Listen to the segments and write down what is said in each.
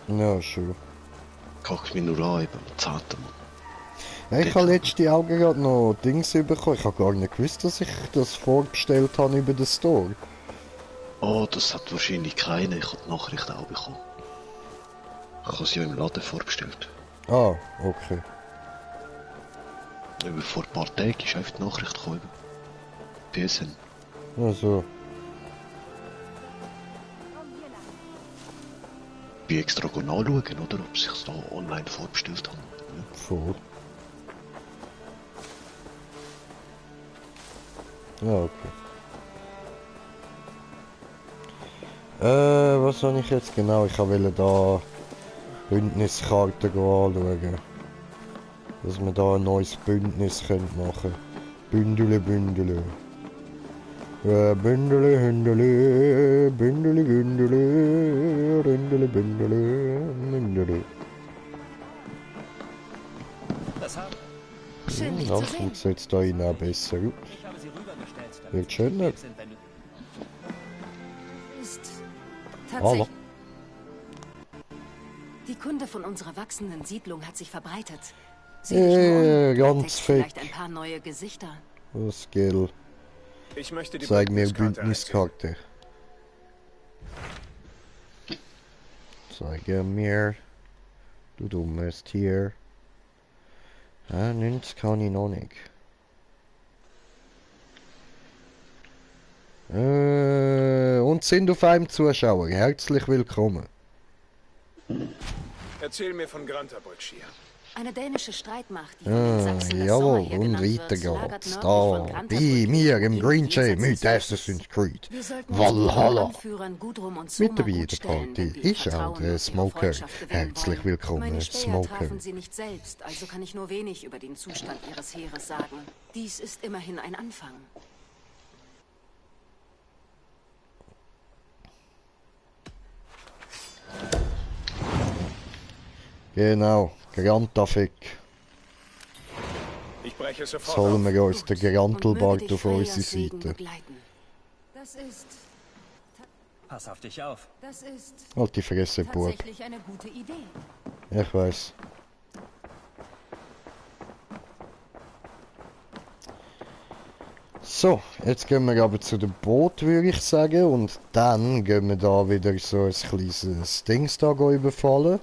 Ja, schön. Kack mich nur an, eben, am 10. Mann. Ja, ich habe letzte Augen gerade noch Dings bekommen. Ich habe gar nicht gewusst, dass ich das vorbestellt habe über den Store. Oh, das hat wahrscheinlich keiner. Ich habe die Nachricht auch bekommen. Ich habe sie ja im Laden vorbestellt. Ah, okay. Über vor ein paar Tagen ist einfach die Nachricht gekommen. PSN. Also, Ich bin extra nachschauen, oder? Ob sie es da online vorbestellt haben. Ja. voll. Ja, okay. Was soll ich jetzt genau? Ich wollte da Bündniskarten anschauen. Dass wir da ein neues Bündnis machen können. Bündele, Bündele. Bündele, Hündele, Bündele, Gündele, Ründele, Bündele, Mündele. Schön, dich Ja, zu sehen. und sieht da innen auch besser aus. Ich habe sie rübergestellt, damit Wird sie schöner. nicht sind, wenn du... Ist Hallo. tatsächlich. Die Kunde von unserer wachsenden Siedlung hat sich verbreitet. Sieh dich nur um. Du Ganz entdeckst fett. vielleicht ein paar neue Gesichter. Was geht? Ich möchte die Zeig mir Bündniskarte einsehen. Bündniskarte. Zeige mir. Du dummes Tier. Ah, nichts kann ich noch nicht. Und sind auf einem Zuschauer. Herzlich willkommen. Erzähl mir von Grantabolschir. Eine dänische Streitmacht, die von den Sachsen das Jawohl, Sommerheer und genannt weiter wird, lagert geht's. nördlich Da, von bei Grantabolschir, mir im jenseits Green des Jay mit Sees. Assassin's Creed. Wir sollten uns mit ihren Valhalla. Anführern Gudrum und Mit Soma dabei gut der stellen, Party wenn wir ihr ist auch Vertrauen der und ihre Smoker. Freundschaft gewinnen Herzlich wollen. willkommen, Meine Späher Smoker. trafen sie nicht selbst, also kann ich nur wenig über den Zustand ihres Heeres sagen. Dies ist immerhin ein Anfang. Genau, Grantafik. Ich breche sofort Jetzt holen auf. wir uns den Und möge Grantelbart dich auf Freyas unsere Segen Seite. begleiten. Das ist Pass auf dich auf. Halt die Fresse, Bub. tatsächlich eine gute Idee. Ich weiß. So, jetzt gehen wir aber zu dem Boot, würde ich sagen. Und dann gehen wir da wieder so ein kleines Dings da überfallen.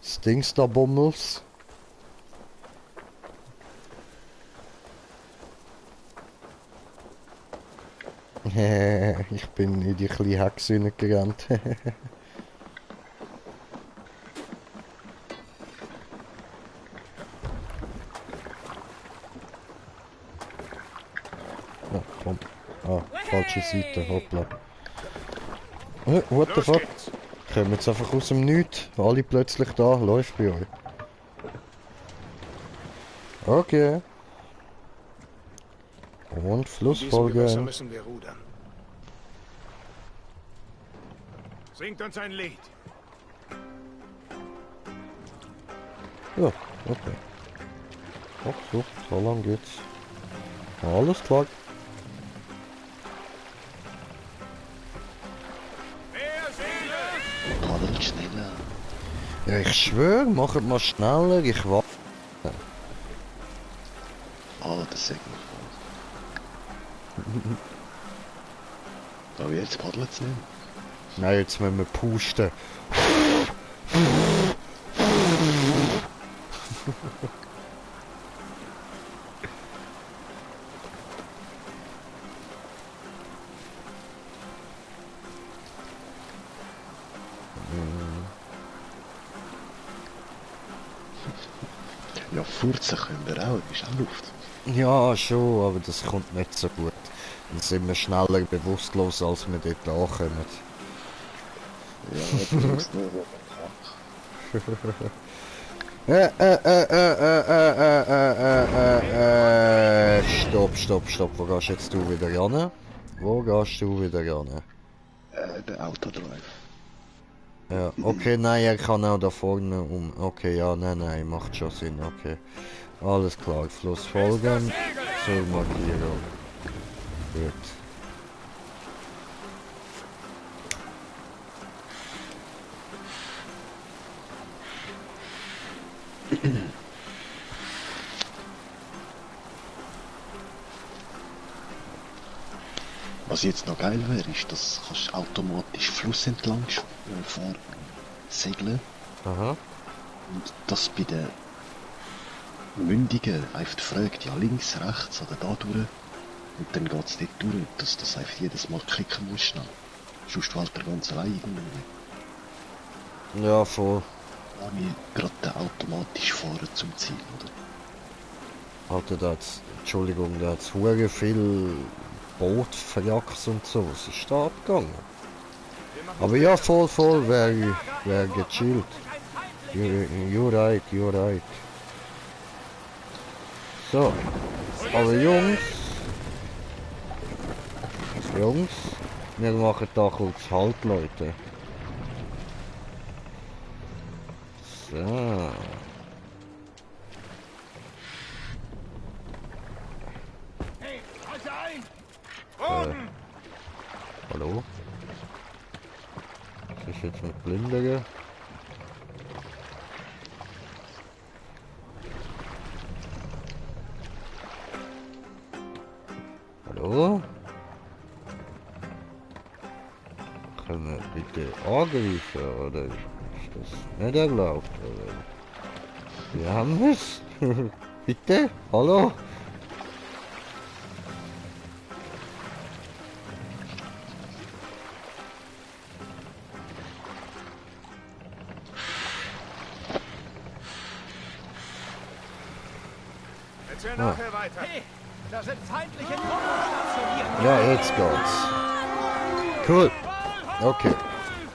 Das Dings da Bummels. Ich bin in die kleine Hexe gerannt. Ja, komm. Ah, falsche Seite, hoppla. What the Los fuck? geht's. Kommen jetzt einfach aus dem Nichts. Alle plötzlich da, läuft bei euch. Okay. Und Fluss In diesem Gewässer folgen. müssen wir rudern. Singt uns ein Lied. Ja, okay. Ach so, so lang geht's. Alles klar. Mehr Seele! Paddelt schneller. Ja, ich schwöre, macht mal schneller, ich warte. Ah, das sagt mir was. Aber jetzt paddelt es nicht. Nein, jetzt müssen wir pusten. Ja, furzen können wir auch, ist auch Luft. Ja, schon, aber das kommt nicht so gut. Dann sind wir schneller bewusstlos, als wir dort ankommen. Ja, du musst nur Stopp. Wo gehst jetzt du wieder ran? Wo gehst du wieder ran? der Autodrive. Ja, okay, nein, er kann auch da vorne um. Okay, ja, nein, macht schon Sinn, okay. Alles klar, Fluss folgen zur Markierung. Gut. Was jetzt noch geil wäre, ist, dass du automatisch Fluss entlang fahren, segeln Aha. und das bei den Mündungen einfach fragt, ja links, rechts oder da durch und dann geht's dort durch, dass das einfach jedes Mal klicken musst schnell. Sonst fällt der ganz allein irgendwo. Ja, voll. Ohne gerade automatisch fahren zum Ziel, oder? Alter, da hat's, Entschuldigung, da hat's hure viel Bootwracks und so. Was ist da abgegangen? Aber ja, voll, wär gechillt. You're right. So. Aber Jungs, wir machen da kurz Halt, Leute. So. Hallo? Was ist jetzt mit Blindungen? Hallo? Können wir bitte angreifen, oder ist das nicht erlaubt? Oder? Wir haben es. Bitte? Hallo? Erzähl nachher weiter. Hey, da sind feindliche Truppen stationiert. Ja, jetzt geht's. Cool. Okay.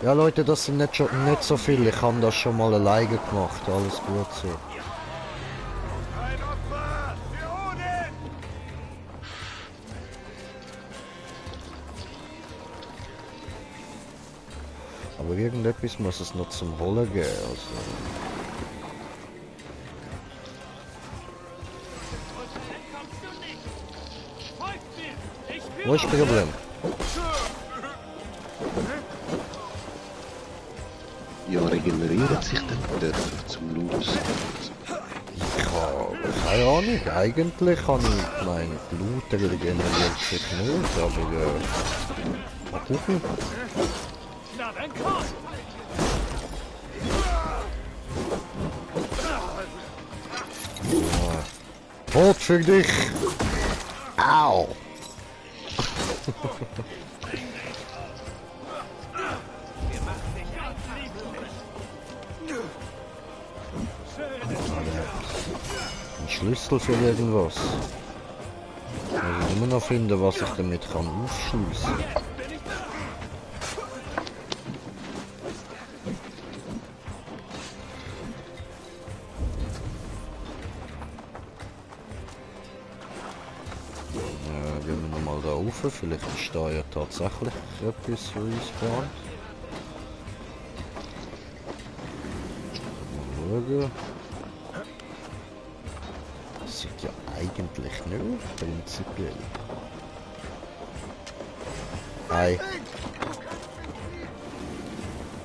Ja Leute, das sind nicht so viele. Ich habe das schon mal alleine gemacht. Alles gut so. Ein Opfer für Odin! Aber irgendetwas muss es noch zum Holen geben. Also. Wo ist das Problem? Ja, regeneriert sich dann wieder zum Ludus. Ich habe keine Ahnung. Eigentlich habe ich gemeint, Blut regeneriert sich nicht, aber mal gucken. Na dann komm! Tod für dich! Au! Ein Schlüssel für irgendwas. Also immer noch finden, was ich damit kann aufschließen. Gehen wir nochmal da rauf, vielleicht ist da ja tatsächlich etwas respawned. Mal schauen. Das sieht ja eigentlich nicht prinzipiell. Nein.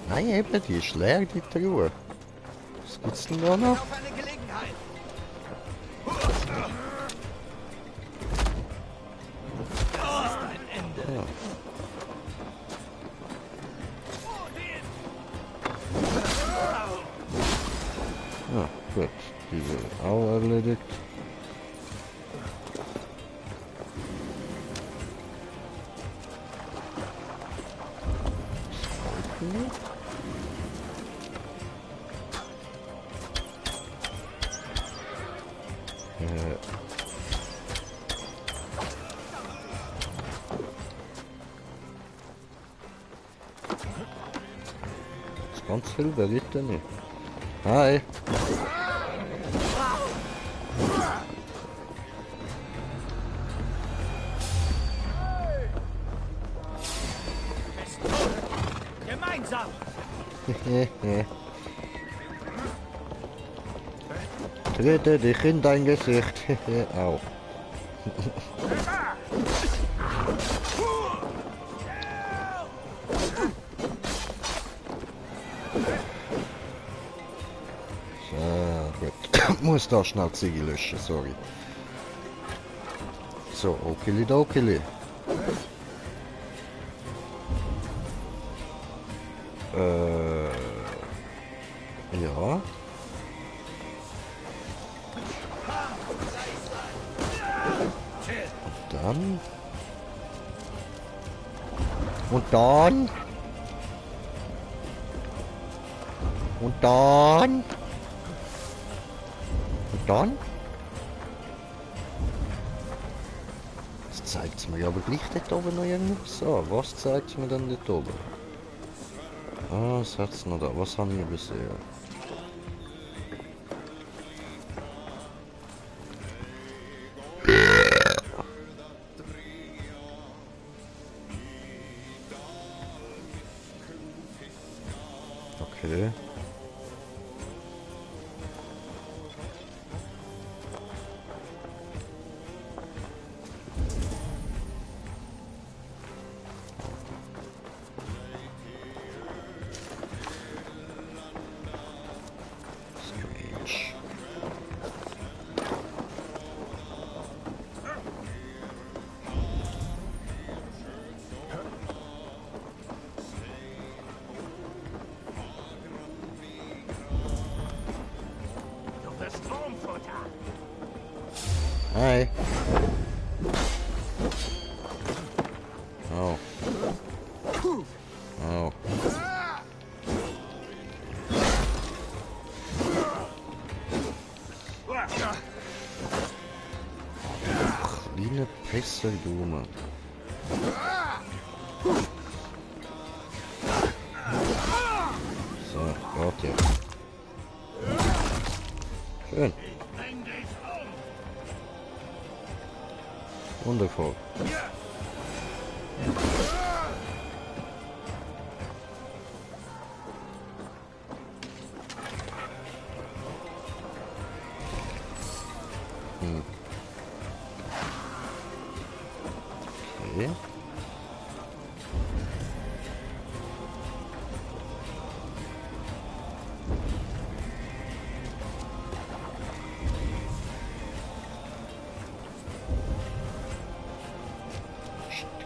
Nein, eben, die ist leer, die Truhe. Was gibt's denn da noch? Auf eine Gelegenheit! Das ist dein Ende. Ja. Ja, gut. Diese auch erledigt. Ist ganz viel Berichte nicht. Hi. Gemeinsam! Trete dich in dein Gesicht. Au. So, gut. muss da schnell die Ziege löschen, sorry. So, okili. Ja. Und dann. Das zeigt es mir aber gleich dort oben noch irgendwas an. Was zeigt es mir denn dort oben? Ah, was hat es noch da? Was haben wir bisher? Okay. Strange. Du bist Wurmfutter. Hi. Oh. Oh. Kleine Pässe, du Mann. So, warte. Schön. Bring dich um. Wundervoll. Okay.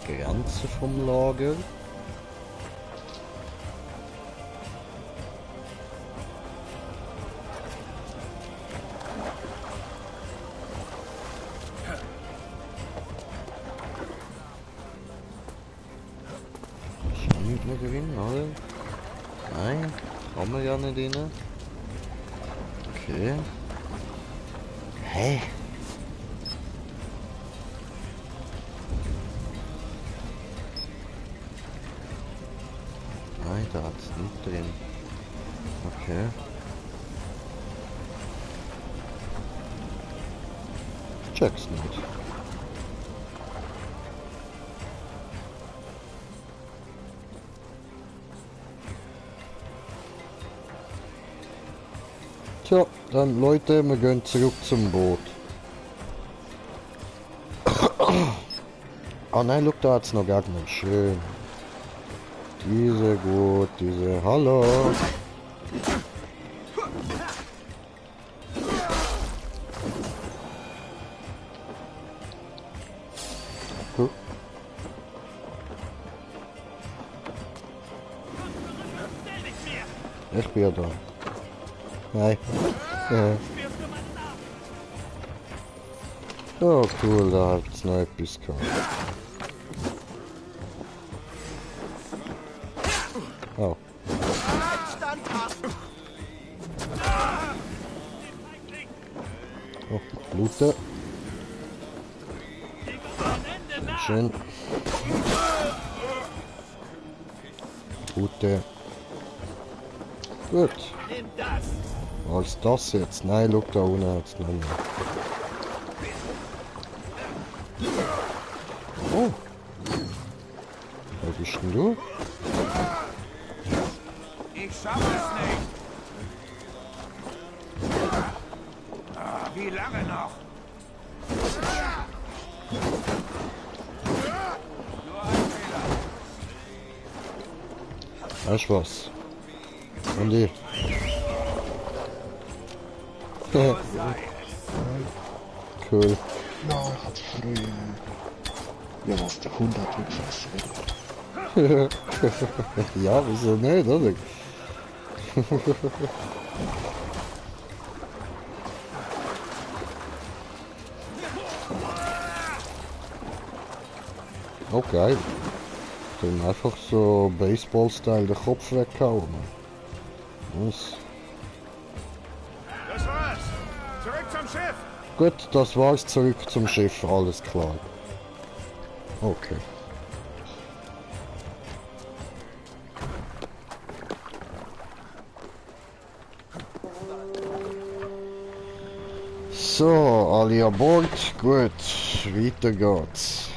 Die Grenze vom Lager. Nicht mehr gewinnen, oder? Nein, haben wir ja nicht rein. Okay. Hä? Nein, da hat's nicht drin. Okay. Ich check's nicht. Tja, dann Leute, wir gehen zurück zum Boot. Ah nein, look, da hat's noch gar nicht. Schön. Diese gut, diese. Hallo. Huh. Ich bin ja da. Nein. Oh cool, da hat's noch etwas gehabt. Oh. Oh, Blute. Schön. Gute. Gut. Nimm das. Was ist das jetzt? Nein, schau da unten hat's noch nicht. Oh. Wer bist denn du? Ich schaffe es nicht. Ah, wie lange noch? Nur ein Fehler. Weißt du was? Und ich? So sei es. Cool. Ja, ich hatte früher... Ja, was der Hund hat gefressen, oder? Ja, wieso nicht, oder? Oh, geil. Dann einfach so Baseball-Style den Kopf weghauen. Was? Das war's. Zurück zum Schiff. Gut, das war's. Zurück zum Schiff. Alles klar. Okay. So, alle an Bord. Gut, weiter geht's.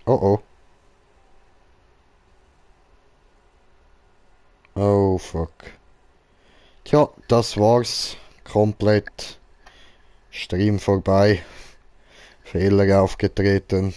Oh oh. Oh fuck. Tja, das war's. Komplett. Stream vorbei. Fehler aufgetreten.